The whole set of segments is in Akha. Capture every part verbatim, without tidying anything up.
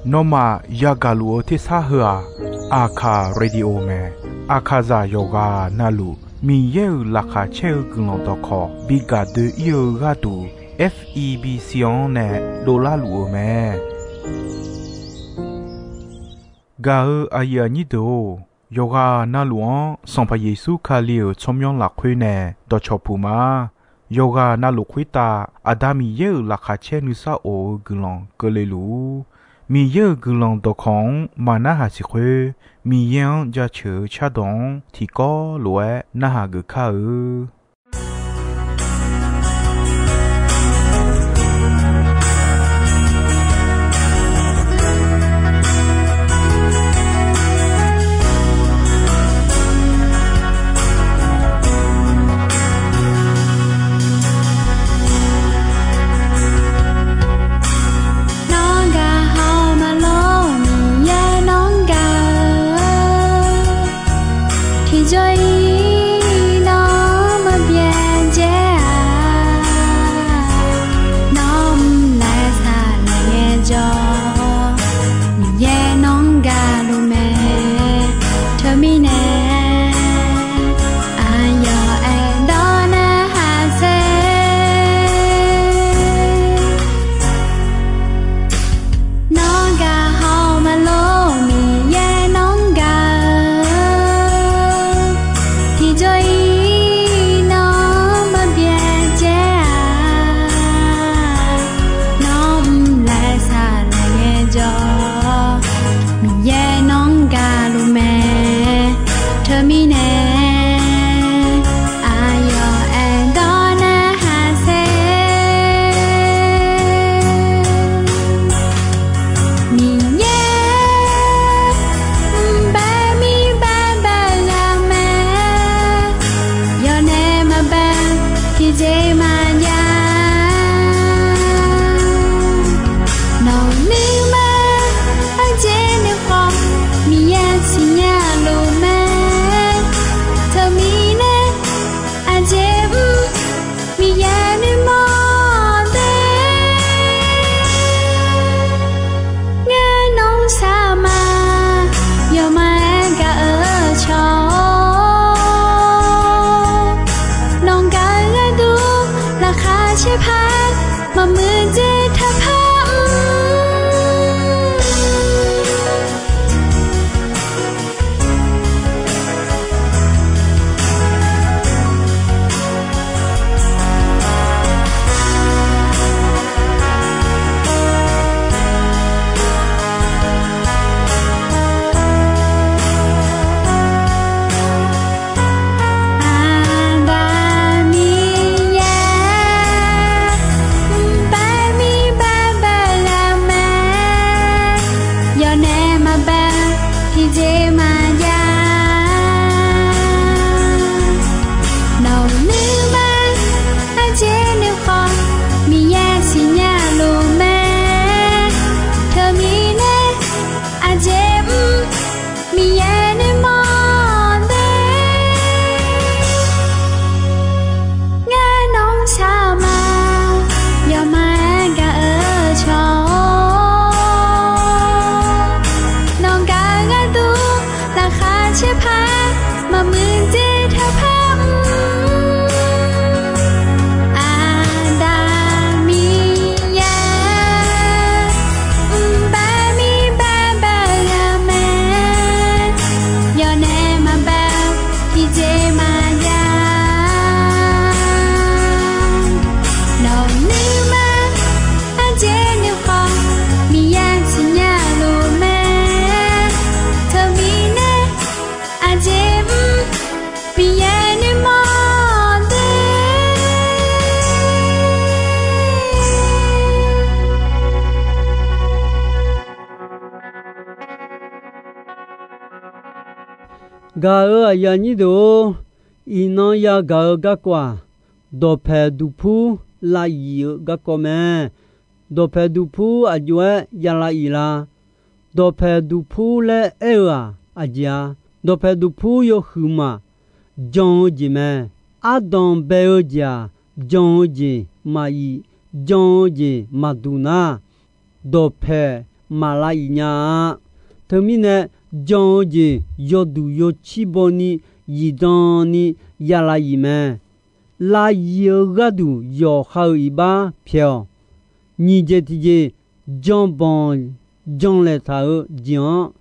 Nawmaf yagaq luf-eu tersar heu-aq, Aqkaq Radio mae. Aqkaqzaq yawqghaq navluf Miqyaer-euq laqkhaq caer-eu guiqlanq dawqkawq bi gaq doe-ir-eu gharduq, F E B C-anr nae dovlar luf-eu mae. Gaq-eu aqyuif aqnyir deuq-or, yawqghaq navluf-anr Sanqpaq Yeqsur Kali-euq tsawrmyanr lafkhoer nae dawqcawq puq ma. Yawqghaq navluf khoertav Aqda Miqyaer-euq laqkhaq caer nuisar of-eu guiqlanq keuvle luf-ur. Miqyaer-euq guiqlanq dawqkawq-anr maqnarhaq siq khoer, Miqyaer-anr jaceuq-eu cardawq-anr tiqkawv lof-aer narhaq geuf kar-eu. Nawr gaq haw maqlor Miqyaer nawr gaq-eu, tiqjawr-ir nawr maqbyav dzaer-a. Nawr mr laer saqlaq ngaejawr, Miqyaer nawr gaq luf mae. Teumirnae aqyawf aerdawr narhaq saer. Nawr gaq haw maqlor Miqyaer nawr gaq-eu, tiqjawr-ir nawr maqbyav dzaer-a. Nawr mr laer saqlaq ngaejawr, Miqyaer nawr gaq luf mae. Teumirnae aqyawf aerdawr narhaq saer. Miqyaer mqbae mirbae bae ghaq mae, yawnae maqbae tiqjeq maqjav. Nawq nuima aqjeq nuikhanr, Miqyaer siqnya luf mae. Teumirnae aqjeq mr, Miqyaer nuimawr de. Ngar nawr saqma, yawmaf-aer gaq-eu cawq-or, nawq gaq-eu gharduq laqkhaq caer paq, maqmuiq dzaer taq paq mr. Aqda Miqyaer mqbae mirbae bae ghaq mae, yawnae maqbae tiqjeq maqjav. Nawq nuima aqjeq nuikhanr, Miqyaer siqnya luf mae. Teumirnae aqjeq mr, Miqyaer nuimawr de. Ngar nawr saqma, yawmaf-aer gaq-eu cawq-or, nawq gaq-eu gharduq laqkhaq caer paq, maqmuiq dzaer taq paq mr. Aqda Miqyaer mqbae mirbae bae ghaq mae, yawnae maqbae tiqjeq maqjav. Nawq nuima aqjeq nuikhanr, Miqyaer siqnya luf mae. Teumirnae aqjeq mr, Miqyaer nuimawr de. Gaq-eu aqyuif aqnyir deuq-or, iqnan yagaq-eu garkawv-aq, dawqpaeq duqpur lav iq-eu garkawv mae. Dawqpaeq duqpur aqjox-aer ya lav iq la? Dawqpaeq duqpur laer aer-eu-aq, aqjeq-a, dawqpaeq duqpur yawhuiq maf jan-eu jeq mae. Ardanq bae-eu jeq-aq, jan-eu jeq maqif, jan-eu jeq maqduq nar, dawqpaeq maqlav iq nya-a. Teumirnae, jan-eu jeq yawduq yawcir bawni zifdan ni yalav iq mae. Lav iq-eu gharduq yawqha-euq iqbax pyaeq-awq. Nyiq jeq tiqjeq, janbanq janlaeq taq-euq jeq-anr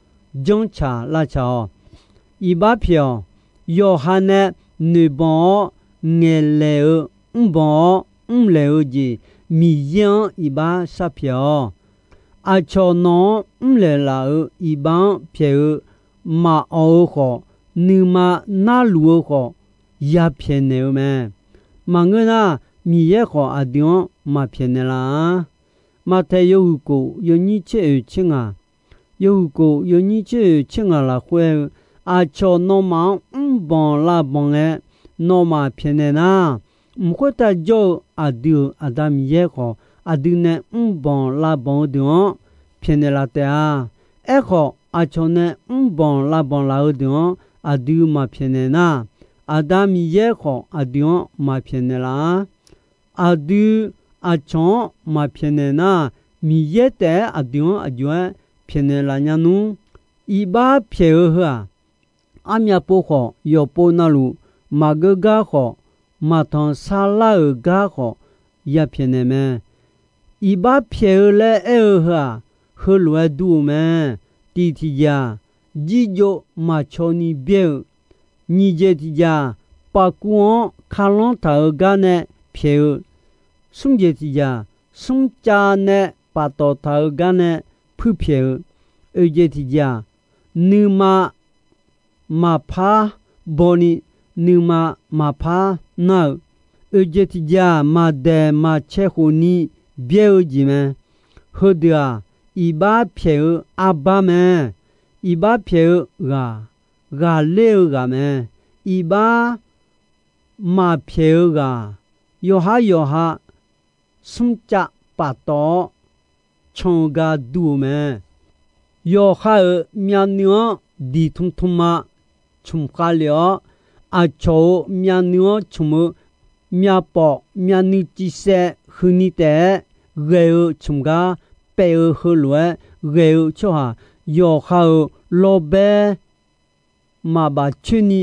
janrtsaq lavtsaq-awq. Iqbax pyaeq-awq. Yawqha nae noeqbanq-awr ngaeqlaeq-eu, mrbanq-awr mrlaeq-eu jeq, Miqyaer-anr iqbax sharpyaeq-awq. Aqcawq nawq-anr mrlaeq laf-euq iqbax-anr pyaeq-eu maqawq-eu khawf, nuima narluf-eu khawf, ya pyaeqnaeq-eu mae. Maqngeur nar, Miqyaer khawf aqdui-anr maqpyaeqnaeq laf-a. Maqtaeq yawhuiq kof yawnyir tser oeq tser ngaq, yawhuiq kof yawnyir tser oeq tser ngaq lafkhoer-eu, aqcawq nawmaf-anr mrbanq lavbanq ngae, nawmaf pyaeqnaeq nar, mq khoertav jawr-eu aqdui-euq Aqda Miqyaer khawf, aqdui nae mrbanq lavbanq-eu deuq-anr pyaeqnaeq laf taef-a. Aerkhawf, aqcawq nae mrbanq lavbanq laf-eu deuq-anr aqdui maqpyaeqnaeq nar, Aqda Miqyaer khawf aqdui-anr maqpyaeqnaeq laf-a. Aqdui aqcawq-anr maqpyaeqnaeq nar, Miqyaer taef-aer aqdui-anr aqjox-aer pyaeqnaeq laf nya nmr. Iqbax pyaeq-eu heu-aq, armyav pov khawf, yawqpov navluf maqgeur gar khawf, maqtanq sarlar-euq gar khawf, ya pyaeqnaeq mae. Iqbax pyaeq-eu laer aer-eu heu-aq, heulof-aer dur-eu mae. Tiq tiqjeq-aq, jirjov maqcaw ni byaer-eu, nyiq jeq tiqjeq-aq, pavkuv-anr karlanr taq-eu gar nae pyaeq-eu, smr jeq tiqjeq-aq, smrcav nae paftawf taq-eu gar nae puirpyaeq-eu, oeq jeq tiqjeq-aq, nuima maqpar bawni, nuima maqpar nar-eu, oeq jeq tiqjeq-aq, maqdaeq maqcae khofni byaer-eu jeq mae. Heudeuq-aq, iqbax pyaeq-eu arbar mae. Iqbax pyaeq-eu ghaq, ghaqler-eu ghaq mae. Iqbax maqpyaeq-eu ghaq, yawqhar yawqha smrcav paftawf-awr can-eu gar dur-eu mae. Yawqha-euq myavnuiv-anr diq tmtm-a tsmq khav lef-awr, aqcawq-euq myavnuiv-anr tsmq-eu myavpawf myavnuiv civsaev huini taef-aer ghae-eu tsmq gar paef-eu heulof-aer ghae-eu tsawrhaq, yawqha-euq lawrbaer maqbaf coer ni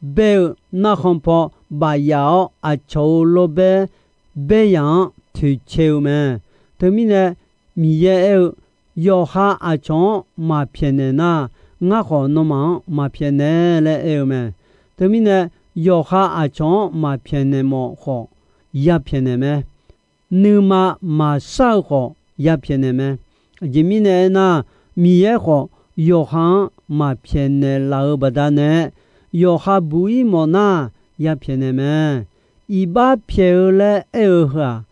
baer-eu narkhan paw bafyaf-awr, aqcawq-euq lawrbaer baeryaq-anr toeqcae-eu mae. Teumirnae, Miqyaer aer-eu, yawqha aqcawq-anr maqpyaeqnaeq nar, ngar khawf nawmaf-anr maqpyaeqnaeq laer aer-eu mae. Teumirnae, yawqha aqcawq-anr maqpyaeqnaeq mawf khawf, ya pyaeqnaeq mae. Nuima maqshar-eu khawf, ya pyaeqnaeq mae. Aqjeq mirnae aernar, Miqyaer khawf yawqha-anr maqpyaeqnaeq laf-eu baqdanae, yawqha buq-ir mawf nar, ya pyaeqnaeq mae. Iqbax pyaeq-eu laer aer-eu heu-aq,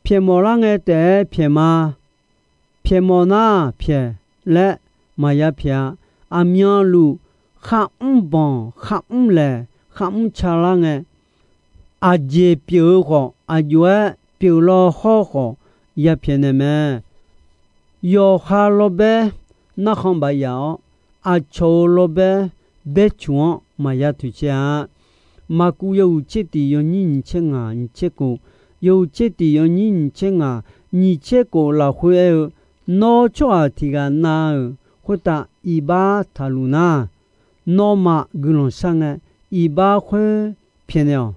pyaeq mawf lar ngae taef-aer pyaeq ma. Pyaeq mawf nar pyaeq laer maqya pyaeq-a. Aqmyanluf kharmr banq, kharmr laeq, kharmr ca lar ngae, aqjeq pyeuf-eu khawf, aqjox-aer pyeuf law hawr khawf, ya pyaeqnaeq mae. Yawqha lawrbaer narkhan bafyaf-awr, aqcawq-euq lawrbaer baercuq-anr maqya toeqcae-a. Maqkuv yawhuiq tser tiq yawnyir nyiq tser ngaq nyiq tser kof, yawhuiq tser tiq yawnyir nyiq tser ngaq nyiq tser kof lafkhoer aer-eu, nawr tsawrhaq tiq ghaq nav-euq khoertav iqbax taqluf nar, nawmaf guiqlanq shar ngae, iqbax khoer pyaeqnaeq-awq.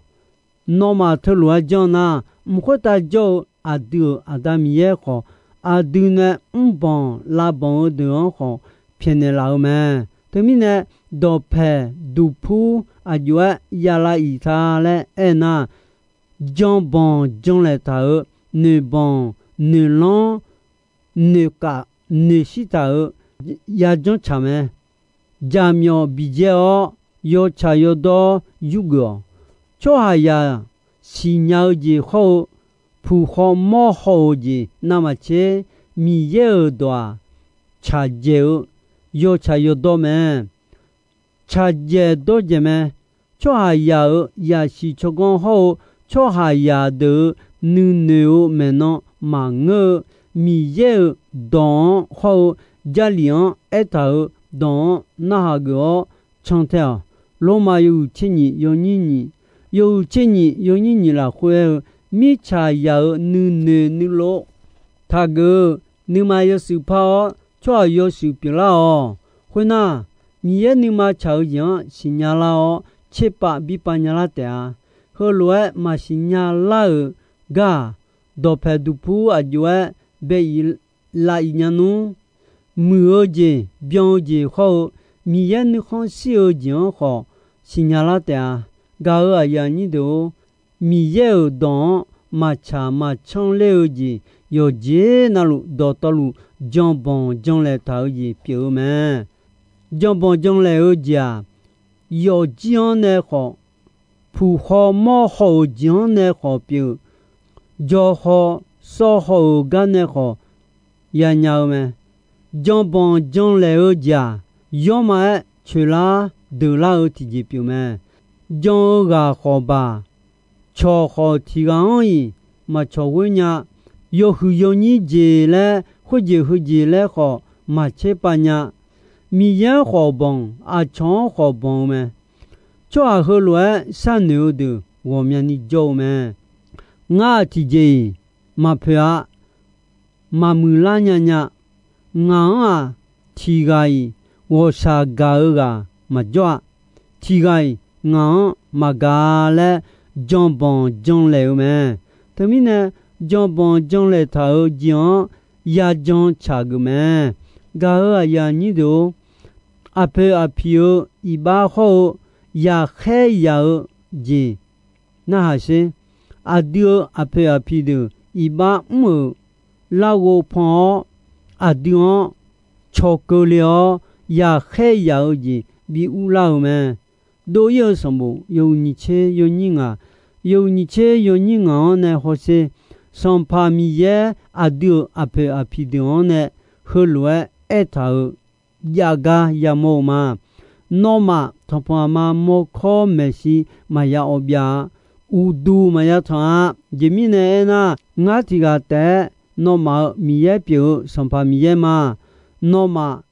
Nawmaf teulof-aer janr nar, mq khoertav jawr-eu aqdui-euq Aqda Miqyaer khawf, aqdui nae mrbanq lavbanq-eu deuq-anr khawf pyaeqnaeq laf-eu mae. Teumirnae, dawqpaeq duqpur aqjox-aer yalav iq ta laer aernar, janbanq janlaeq taq-euq, noeqbanq noeqlanr noeqkaf noeqshir taq-euq yajanr tsaq mae. Jaqmyawf biqjaer-awr, yawtsaq yawdawr yurgeuf-awq. Tsawrhaqzaq siqnya-eu jeq hawr-eu, puq khaw mawr haw-euq jeq navmaqtser, Miqyaer-euq dawq-aq, tsaqdzaeq-eu yawtsaq yawdawr mae. Tsaqdzaeq dawrdzaeq mae. Tsawrhaqzaq-euq zaqsiq tsawrganr hawr-eu, tsawrhaqzaq deuq-euq nuinoeq-eu maeqnan maqngeur-eu, Miqyaer-euq dawq-anr hawr-eu, Jarlif-anr aertaq-euq dawq-anr narhaq geuf-awr cantae-awq. Lormav yawhuiq tser nyiq yawnyir nyiq, yawhuiq tser nyiq yawnyir nyiq lafkhoer aer-eu, mirtsaqzaq-euq nuinoeq nuilov Taqgeuf-eu nuima yawshuif par-awr, tsawrhaq yawshuif pyeuflar-awq. Khoernar, Miqyaer nuima tsaq-eu jeq-anr siqnya lar-awr, tserpav birpav nyalar taef-a. Heulof-aer maqsiq nya lar-euq gar-aq, dawqpaeq duqpur aqjox-aer bae-iq lav-iq nya nmr. Muiq-eu jeq, byan-eu jeq hawr-eu, Miqyaer nuikhanr shir-eu jeq-anr khawf siqnya lar taef-a. Gaq-euq aqyuif aqnyir deuq-or, Miqyaer-euq dawq-anr maqtsaq maqcanr ler-eu jeq, yawqjeq navluf dawqtawvluf janbanq janlaeq taq-eu jeq pyeuf-eu mae. Janbanq janlaeq-eu jeq-aq, yawfjir-anr nae khawf, puq haw mawr haw-euq jeq-anr nae khawf pyeuf, jawr haw sawr haw-euq gar nae khawf yanya-eu mae. Janbanq janlaeq-eu jeq-aq, yawrma-aer coeqlar deuqlar-eu tiqjeq pyeuf mae. Jan-eu ghaq khawf baq, cawq khawf tiq ghaq-anr-iq maqcawq ghoer nya. Yawhuiq yawnyir jeq laer, khoerjeq heujeq laer khawf maqtser pav nya. Miqyaer-anr khawf banq, aqcawq-anr khawf banq-eu mae. Tsawrhaq heulof-aer sharnoeq-eu deuq ghawqmyani jawr-eu mae. Ngar-aq tiqjeq-iq maqpoeq-a. Maqmuiqlar nya nya. Ngaq-anr-aq, tiq ghaq-iq ghawqshaq gaq-eu ghaq maqjawr-a. Tiq ghaq-iq ngaq-anr maqgaq-a laer janbanq janlaeq-eu mae. Teumirnae, janbanq janlaeq taq-euq jeq-anr yajan tsaq geuf mae. Gaq-euq aqyuif aqnyir deuq-or, aqpoeq aqpiq-eu iqbax hawr-eu yaqkhaer yaq-eu jeq narhaq sher. Aqdui-euq aqpoeq aqpiq deuq iqbax mr-euq larghov pan-awr, aqdui-anr caw keuvle-awr yaqkhaer yaq-eu jeq bi urlar-euq mae. Dov-ir-eu sanqbof yawhuiq nyiq tser yawnyir ngaq, yawhuiq nyiq tser yawnyir ngaq-anr nae hawsher. Sanqpaq Miqyaer aqdui-euq aqpoeq aqpiq deuq-anr nae heulof-aer aertaq-euq jav gar yamawr-eu ma. Nawmaf tanqpanq aqma mawrkawr maeqshi maqya awbyav-a. Uqduq maqya tanq-a. Aqjeq mirnae aernar, ngar tiq ghaq taef-aer nawmaf-euq Miqyaer pyeuf-eu Sanqpaq Miqyaer ma. Nawmaf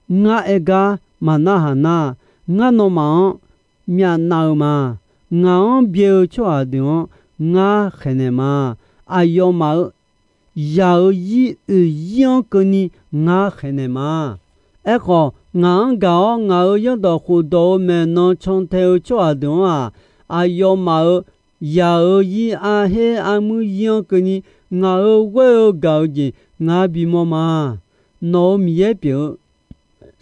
ngar aer gar maqnarhaq nar, ngar nawmaf-anr myavnav-eu ma. Ngaq-anr byae-eu tsawrhaq deuq-anr ngar khaeqnaeq ma. Aqyawfmaf-euq yaq-euq zir oeq zir-anr keuvni ngar khaeqnaeq ma. Aerkhawf, ngaq-anr gaq-awr ngaq-euq zanrdawq khofdawq-euq maeqnan cantae-eu tsawrhaq deuq-anr-aq, aqyawfmaf-euq yaq-euq zir arher armuir zir-anr keuvni ngaq-euq ghoer-eu gaq-eu jeq ngar bimawr ma. Nawq-euq Miqyaer pyeuf-eu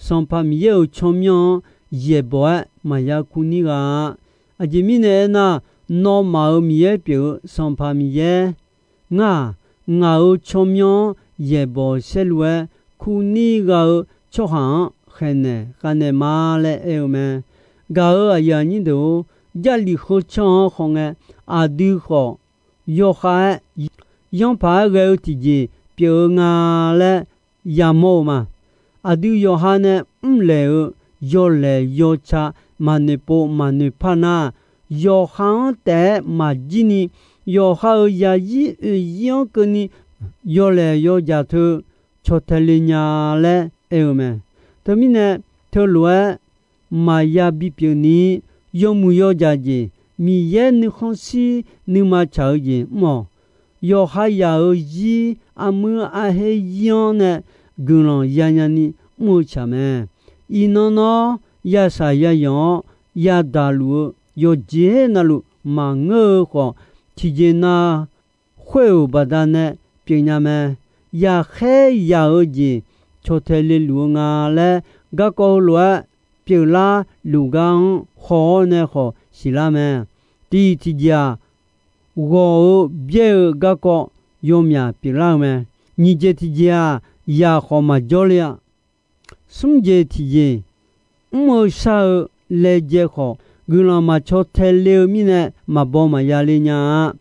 Sanqpaq Miqyaer-euq tsawrmyanr-anr yaeqbawq-aer maqya kur nir gha-a. Aqjeq mirnae aernar, nawmaf-euq Miqyaer pyeuf-eu Sanqpaq Miqyaer ngar-aq, ngaq-euq tsawrmyanr-anr yaeqbawq saerlu-aer kur nir gha-eu tsawrhaq-anr khaeqnaeq khavnaeq ma laer aer-eu mae. Gaq-euq aqyuif aqnyir deuq-or, Jarlif khoertsanr-anr khawf ngae, aqdui khawf yawkhav-aer yanrpaq-aer ghae-eu tiqjeq pyeuf-eu nga laer yamawr-eu ma. Aqdui yawqha nae mrlaeq-eu yawlaeq yawca maqnoeq pov maqnoeq par nar, yawqha-anr taef-aer maqjir ni, yawqha-euq yaqzir oeqzir-anr keuvni yawlaeq yawjaq teu caw tae le nya laer aer-eu mae. Teumirnae, teulof-aer maqya bipyeuf ni, yawmuiq yawjaq jeq, Miqyaer nuikhanr shir nuima tsaq-eu jeq mr-awq. Yawqha yaq-euq zir armuir arher zir-anr nae guiqlanq yanya ni mr-eu tsaq mae. Iqnan nawr yashaq yayawq-awr yadaq luf-eu yawqjeq navluf maqngeur-eu khawf, tiqjeq nav khoer-euq baqdanae pyeufnya mae. Yaqkhaer yaq-eu jeq caw tae le luf-eu nga laer garkawv heulof-aer pyeuflar luf gar-anr haw-awr nae khawf siqlar mae. Tiq tiqjeq-aq, ghawq-eu byaer-eu garkawv yawmyaq pyeuflar-eu mae. Nyiq jeq tiqjeq-aq, yaq khawf maqjawr le-a. Smr jeq tiqjeq, mr-eu shar-eu laejae khawf guiqlanq maqcaw tae le-eu mirnae maqbaw maqya le nya-a.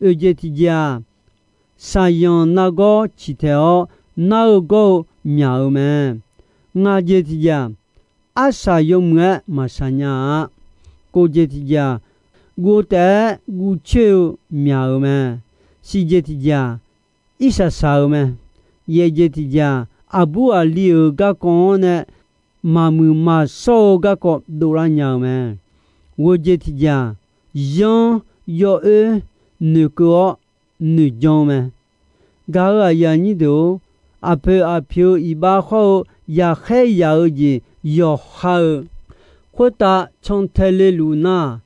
Oeq jeq tiqjeq-aq, shaqzanq nargawr ciqtaeq-awr nar-eu gawr-eu myaq-eu mae. Ngaq jeq tiqjeq-aq, arsaq yawmuiq-aer maqshaq nya-a. Kof jeq tiqjeq-aq, guv taef-aer guv coer-eu myaq-euq mae. Siq jeq tiqjeq-aq, irsaq saq-eu mae. Yaeq jeq tiqjeq-aq, aqbur aqli-euq garkawv-anr nae maqmuiq maqshawr-eu garkawv dovlar nya-euq mae. Ghoeq jeq tiqjeq-aq, yanr yawoer noeqkeuv-awr noeqjan-eu mae. Gaq-euq aqyuif aqnyir deuq-or, aqpoeq aqpiq-eu iqbax hawr-eu yaqkhaer yaq-eu jeq yawqha-euq khoertav cantae leluf nar,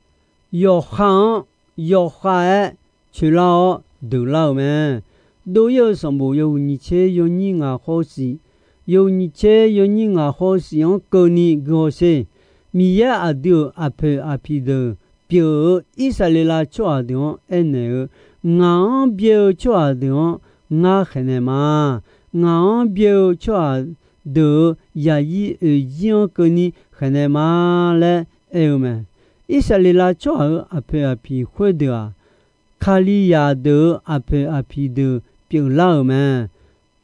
yawqha-anr yawkhav-aer coeqlar-awr deuqlar-euq mae. Dov-ir-eu sanqbof yawhuiq nyiq tser yawnyir ngaq hawr-eu siq, yawhuiq nyiq tser yawnyir ngaq hawr-eu siq-anr keuvni guihaw sher. Miqyaer aqdui-euq aqpoeq aqpiq deuq pyeuf-eu Irsaqleqlav tsawrhaq deuq-anr aernaeq-eu, Ngaq-anr byae-eu tsawrhaq deuq-anr ngar khaeqnaeq ma. Ngaq-anr byae-eu tsawrhaq deuq-euq yaqyir oeqyir-anr keuvni khaeqnaeq ma laer aer-eu mae. Irsaqleqlav tsawrhaq-euq aqpoeq aqpiq khoerdeuq-aq, Kalizaq deuq-euq aqpoeq aqpiq deuq pyeuflar-euq mae.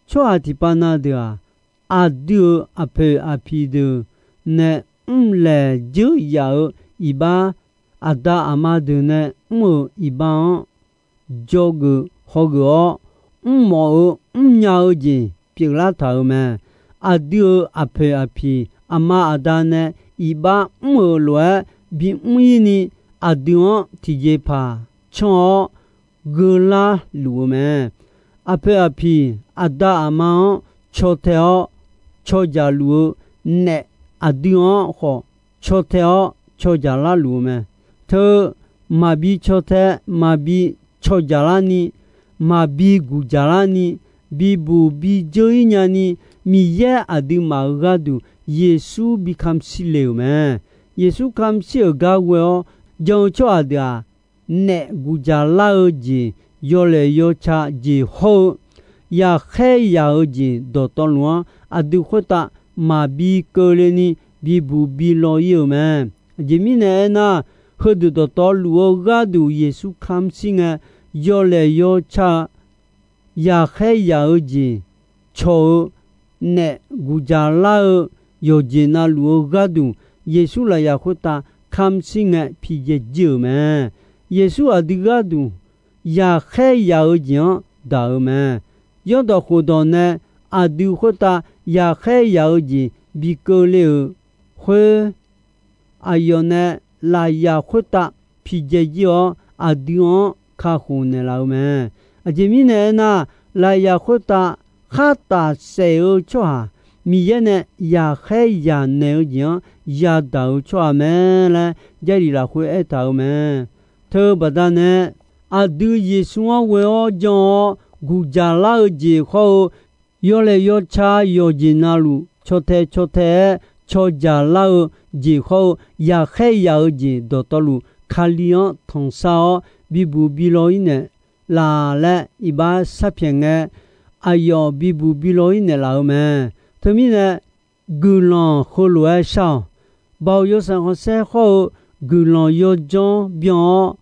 Tsawrhaq tiqpav na deuq-aq, aqdui-euq aqpoeq aqpiq deuq nae mrlaeq dzeur yaf-eu iqbax, aqda aqma deuq nae mr-euq iqbax-anr dzawgeuf hawgeuf-awr, mrmawf-eu mrnya-eu jeq pyeuflar taq-euq mae. Aqdui-euq aqpoeq aqpiq aqma aqda nae iqbax mr-euq lof-aer bimr-ir ni, aqdui-anr tiqjeqpaq canr-awr gheurlar luf-eu mae. Aqpoeq aqpiq aqda aqma-anr caw tae-awr caw dzaq luf-eu naef, aqdui-anr khawf caw tae-awr caw dzaq lar luf-eu mae. Teu maqbi caw tae, maqbi caw dzaq larni, maqbi guq dzaq larni, bibuq bi dzeur-ir nyani, Miqyaer aqduimaf-euq gharduq Yeqsur bi kamq shir le-euq mae. Yeqsur kamq shir-euq gar ghoe-awr jan-eu tsawrhaq deuq-aq, naef guq dzaq lar-eu jeq, yawlaeq yawca jeq hawr-eu yaqkhaer yaq-eu jeq dawqtawvluf-anr aqdui khoertav maqbi keuvle ni bibuq bi law-ir-euq mae. Aqjeq mirnae aernar, heudeuq dawqtawvluf-eu gharduq Yeqsur kamq shir ngae, yawlaeq yawca-eu yaqkhaer yaq-eu jeq cawq-eu naef guq dzaq lar-eu yawqjeq navluf-eu gharduq, Yeqsur lafyaq khoertav kamq shir ngae pijae jir-euq mae. Yeqsur aqdui gharduq yaqkhaer yaq-eu jeq-anr daq-eu mae. Yawrdawq khofdawq nae aqdui khoertav yaqkhaer yaq-eu jeq bi keuvle-euq khoer, aqyawf nae lafyaq khoertav pijae jir-awr, aqdui-anr kakhof naeqlaf-eu mae. Aqjeq mirnae aernar, lafyaq khoertav khartaf saef-eu tsawrhaq, Miqyaer nae yaqkhaer yaq naeq-eu jeq-anr yadaq-eu tsawrhaq mae laer Jarlif lafkhoer aertaq-eu mae. Teu baqdanae, aqdui Yeqsur-anr ghoe-awr jan-awr guqdzaq lar-eu jeq hawr-eu, yawlaeq yawca yawqjeq navluf caw tae caw tae-aer caw dzaq lar-eu jeq hawr-eu yaqkhaer yaq-eu jeq dawqtawvluf, Kali-anr tanqsar-awr bibuq bi law-ir naeqlaf laer iqbax sharpyaeq ngae, aqyawf bibuq bi law-ir naeqlaf-eu mae. Teumirnae, guiqlanq heulof-aer shar-awq. Baoq yawshaef khanqsaer hawr-eu guiqlanq yawdzanr byan-awr,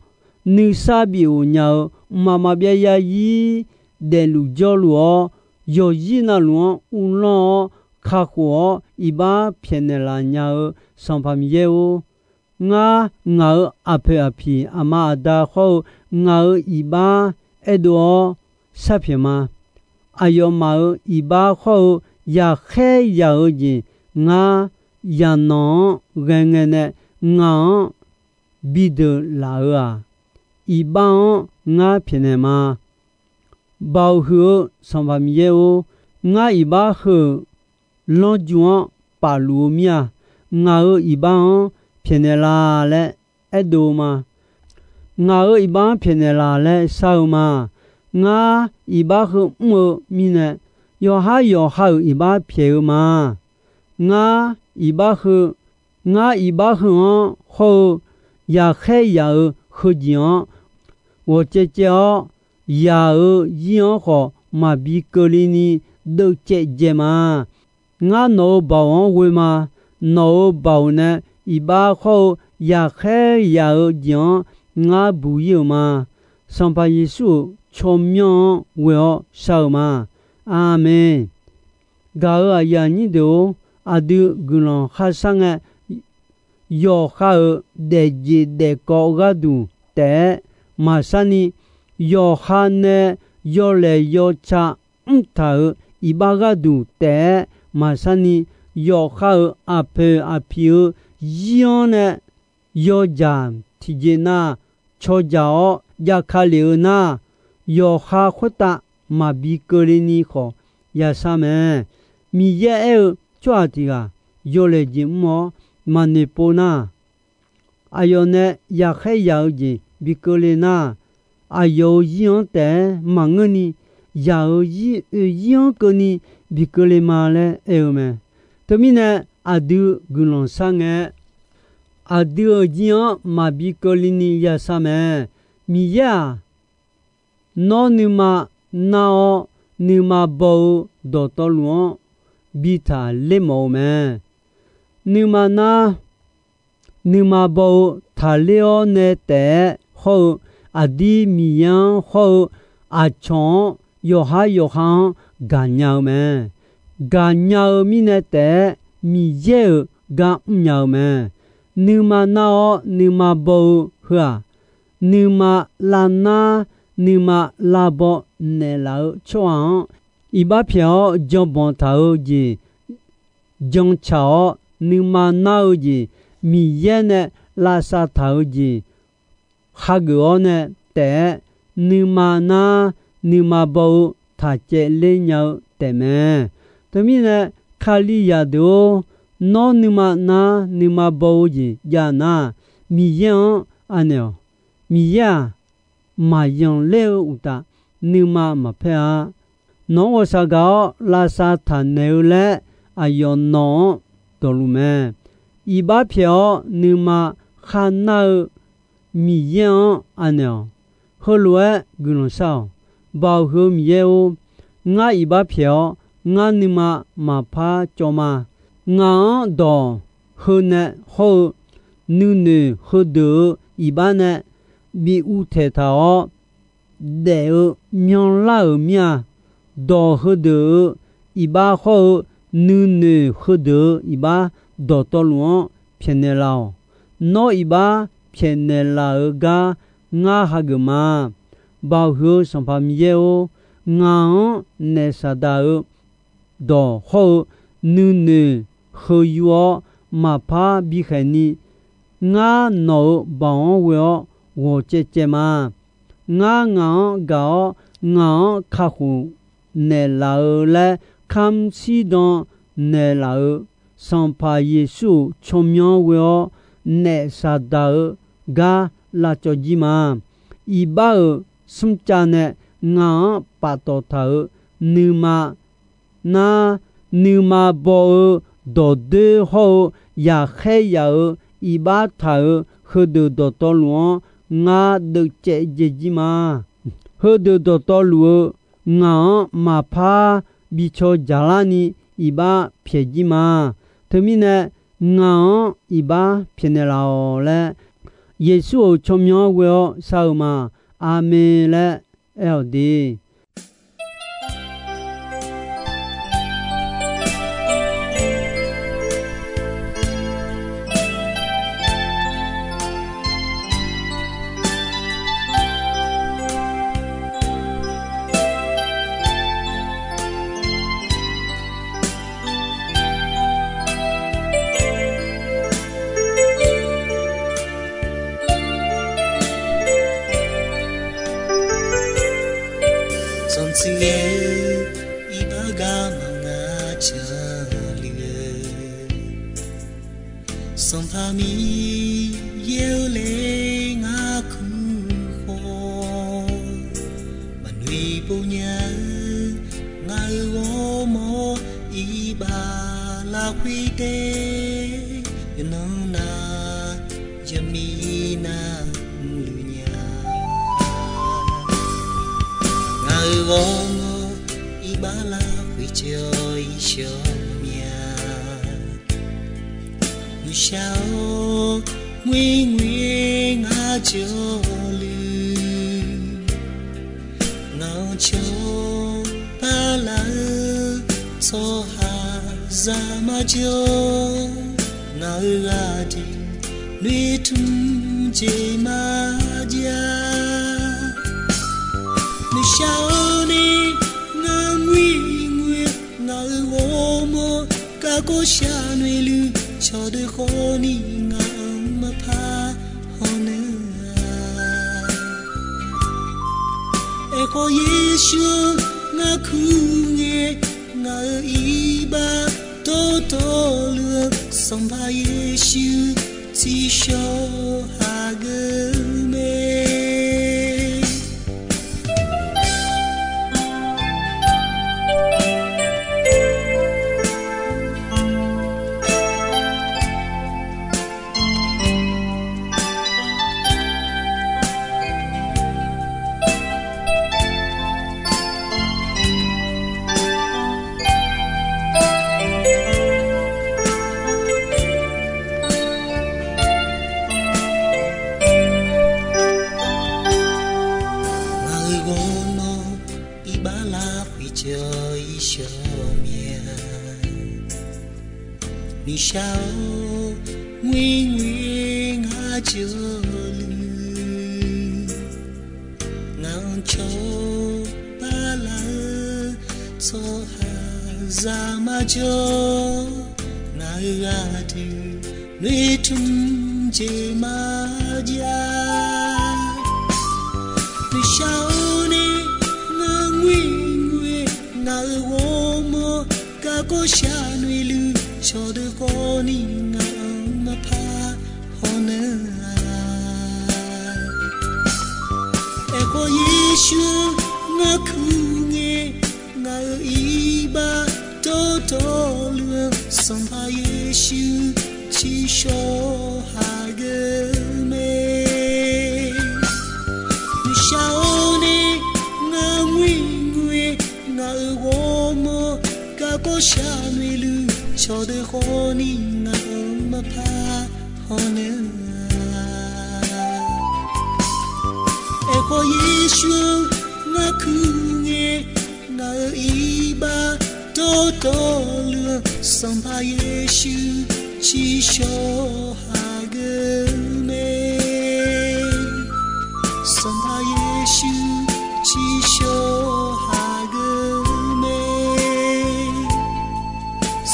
nuisar bif-euq nya-eu mqmaq maqbyav yarzir daefluf jawrluf-awr, yawqzir navluf-anr uvlanr-awr kakhof-awr iqbax pyaeqnaeq laf nya-eu Sanqpaq Miqyaer-or, ngar ngaq-euq aqpoeq aqpiq aqma aqda hawr-eu ngaq-euq iqbax aerdov-awr sharpyaeq ma. Aqyawfmaf-euq iqbax hawr-eu yaqkhaer yaq-eu jeq ngar yaqnanq-anr ghae ngae nae ngaq-anr bideuq laf-euq-aq, iqbax-anr ngar pyaeqnaeq ma. Baoq huiq-eu Sanqpaq Miqyaer-or, ngar iqbax heu-euq lanrju-anr pafluf-eu mir-a. Ngaq-euq iqbax-anr pyaeqnaeq laf laer aerdov-eu ma. Ngaq-euq iqbax-anr pyaeqnaeq laf laer shar-eu ma. Ngar iqbax heu mr-eu mirnae, yawqhar yawqha-euq iqbax pyaeq-eu ma. Ngar iqbax heu, ngar iqbax heu-anr hawr-eu yaqkhaer yaq-eu heujeq-anr ghawq caev caev-awr, yaq-euq zir-anr khawf maqbi keuvle ni deuvcaev dzae ma. Ngar nawq-euq baoq-anr ghoe ma. Nawq-euq baoq nae iqbax hawr-eu yaqkhaer yaq-eu jeq-anr ngar buq-ir-euq ma. Sanqpaq Yeqsur-euq tsawrmyanr-anr ghoe-awr shar-eu ma. Aqmeq. Gaq-euq aqyuif aqnyir deuq-or, aqdui guiqlanq kharshar ngae, yawqha-euq daefjeq daefkawv gharduq taef-aer maqshar ni, yawqha nae yawlaeq yawca mrtaq-euq iqbax gharduq taef-aer maqshar ni, yawqha-euq aqpoeq aqpiq-eu zir-anr nae yawdzaq tiqjeq nar, cawdzaq-awr jav ka lef-eu nar, yawqha khoertav maqbi keuvle ni khawf yashar mae. Miqyaer aer-eu tsawrhaq tiq ghaq yawlaeq jeq mr-awr maqnoeq pov nar, aqyawf nae yaqkhaer yaq-eu jeq bi keuvle nar, aqyawf-euq zir-anr taef-aer maqngeur ni, yaq-euq zir oeq zir-anr keuvni bi keuvle ma laer aer-eu mae. Teumirnae, aqdui guiqlanq shar ngae, aqdui-euq zir-anr maqbi keuvle ni yashar mae. Miqyaer-aq, nawr nuima nar-awr, nuima baw-eu dawqtawvluf-anr bi taqler mawf-eu mae. Nuima nar, nuima baw-eu taqler-awr nae taef-aer hawr-eu, aqdir Miqyaer-anr hawr-eu aqcawq-anr yawqhar yawqha-anr gaqnya-eu mae. Gaqnya-eu mirnae taef-aer Miqyaer-euq gar mrnya-eu mae. Nuima nar-awr nuima baw-eu heu-aq, nuima lavnar, nuima lavbaw naeqlaf-eu tsawrhaq-anr, iqbax pyaeq-awr janbanq taq-eu jeq jantsaq-awr, nuima nar-eu jeq, Miqyaer nae lavsav taq-eu jeq hageuf-awr nae taef-aer, nuima nar, nuima baw-eu taq caevler nya-eu taefmae. Teumirnae, Kalizaq deuq-or, nawr nuima nar nuima baw-eu jeq jav nar, Miqyaer-anr anaeq-awq. Miqyaer-aq, maqyanqler-eu uqtaf, nuima maqpaer-a. Nawq-anr ghawqshaq gaq-awr lavsav taqnaeq-eu laer, aqyawf nawq-anr dawqluf mae. Iqbax pyaeq-awr nuima kharnar-eu Miqyaer-anr anaeq-awq. Heulof-aer guiqlanq shar-awq. Baoq heu Miqyaer-or, ngar iqbax pyaeq-awr ngar nuima maqpar cawv ma. Ngaq-anr dawq heu nae hawr-eu nuinoeq heudeuq-euq iqbax nae bi uvtaeq taq-awr, daef-eu myanrlar-euq mir-a. Dawq heudeuq-euq iqbax hawr-eu nuinoeq heudeuq-euq iqbax dawqtawvluf-anr pyaeqnaeq laf-awq. Nawr iqbax pyaeqnaeq laf-euq gar ngar hageuf ma. Baoq huiq-eu Sanqpaq Miqyaer-or, ngaq-anr naef Saqdaq-euq dawq hawr-eu nuinoeq heu yur-awr maqpar bikhaeq ni, ngar nawq-euq baoq-anr ghoe-awr ghawq caev caev ma. Ngar ngaq-anr gaq-awr ngaq-anr kakhof naeqlaf-eu laer kamr shirdan naeqlaf-euq Sanqpaq Yeqsur-euq tsawrmyanr ghoe-awr naef Saqdaq-euq gar lavcawv jir ma. Iqbax-euq smrcav nae ngaq-anr paftawf taq-euq nuima nar, nuima baw-eu dawqdoer hawr-eu yaqkhaer yaq-euq iqbax taq-euq heudeuq dawqtawvluf-anr ngar deuvcaev jaev jir ma. Heudeuq dawqtawvluf-eu ngaq-anr maqpar bi caw jaqlar ni iqbax pyaeq jir ma. Teumirnae, ngaq-anr iqbax pyaeqnaeq laf-awq laer, Yeqsur-euq tsawrmyanr ghoe-awr shar-eu ma. Aqmeq laer aer-awq de. Sanqtsuif-aer, iqbax gar maqnga caq luf-eu Sanqpaq Miqyaer-eu laer ngar kur khawf, maqnoeq pov nya-eu ngaq-euq ghawrmawr iqbax lafkhoer tae, yawqnan nav yawqmiq nav mrluiv nya. Ngaq-euq ghawrmawr iqbax lafkhoer cae-awr irshaw mya. Nuishar-awr, ngoer ngoer ngar jawrluf, ngaq-anr cawq taq laf-eu tsawrhaqzaq marjawr, ngaq-euq ghaq jeq noeqtmq jeq marjav. Nuishar-awr ni, ngar ngoer ngoer ngaq-euq ghawrmawr kakhof shar noeqluf cawqdeuq khawf ni ngaq-anr maqpar hawnaeq-a. Aerkhawf Yeqsur Kur ngae, ngaq-euq iqbax dawqtawvluf-eu Sanqpaq Yeqsur tsiqshawq hageuf mae. Ngaq-euq ghawrmawr iqbax lafkhoer jawr-ir shawr mir-a. Nuishar-or, ngoerngoer ngar jawrluf, ngaq-anr cawba laf-eu tsawrhaqzaq marjawr, ngaq-euq ghaq deuq noeqtmq jeq marjav. Nuishar-or nae, ngar ngoerngoer ngaq-euq ghawrmawr garkawv shaq noeqluf cawqdeuq khawfni ngaq-anr maqpar hawnar-a. Aerkhawf Yeqsur-anr ngar kur ngae, ngaq-euq iqbax dawqtawvluf-eu Sanqpaq Yeqsur tsiqshawq hageuf mae. Nuishar-or nae, ngar ngoerngoer ngaq-euq ghawrmawr garkawv shaq noeqluf cawqdeuq khawfni ngaq-anr maqpar hawnar-a. Aerkhawf Yeqsur-anr ngar kur ngae, ngaq-euq iqbax dawqtawvluf-eu Sanqpaq Yeqsur tsiqshawq hageuf mae. Sanqpaq Yeqsur tsiqshawq hageuf mae.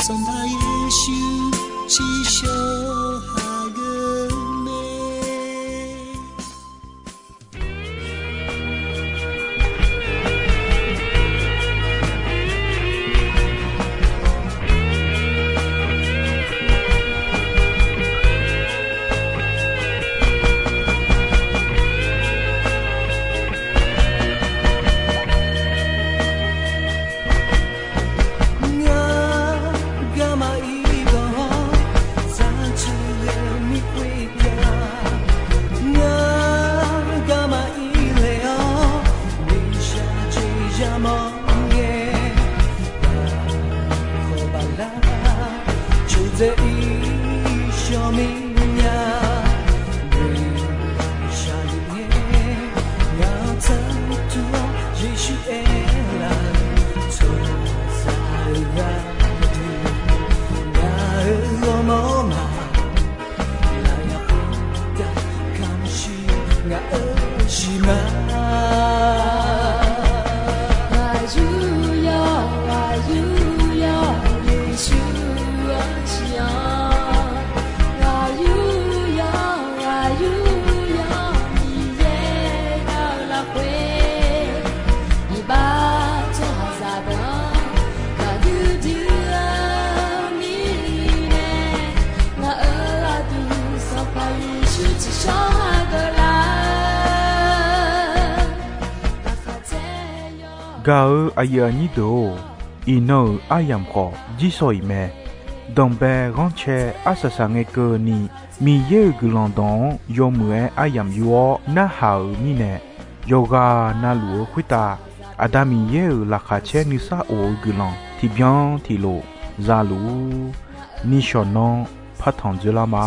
Sanqpaq Yeqsur tsiqshawq hageuf mae. Ngar garma ir gawr-awr, sartsu-eu mirkhoer gar. Ngar garma ir le-awr, miqshaq jeq yamawr ngae, khawf baqlar, coqdzae ir shawr mir nya. Miqshaq luf ngae, ngaq-anr tsanr tur-awr Yeqsur aerlaf-eu tsawrhaqzaq-eu gharduq, ngaq-euq ghawrmawr ma, lafyaq khoertav kamq shir ngaq-euq shiq ma. Ngaq yur yawr, ngaq yur yawr, Yeqsur-anr siq-awr. Ngaq yur yawr, ngaq yur yawr, Miqyaer ngaq-euq lafkhoer iqbax tsawrhaqzaq deuq-anr gaqdui dui-eu mirnae, ngaq-euq gharduq Sanqpaq Yeqsur tsiqshawr hageuf lar-eu laqkhaq caer yawr. Gaq-eu aqyuif aqnyir deuq-or, iqnan-euq aryamq khawf jirsawq iq mae. Danqbae ghanrcae arsaq saqngae keuvni, Miqyaer-euq guiqlanq dawq-anr yawmuiq-aer aryamq yur-awr narhaq-euq mirnae, yawqghaq navluf-eu khoertav Aqda Miqyaer-euq laqkhaq caer nuisar of-eu guiqlanq tiqbyan tiqlof za luf-ur. Nishawq nanr partanq dzoerlar ma.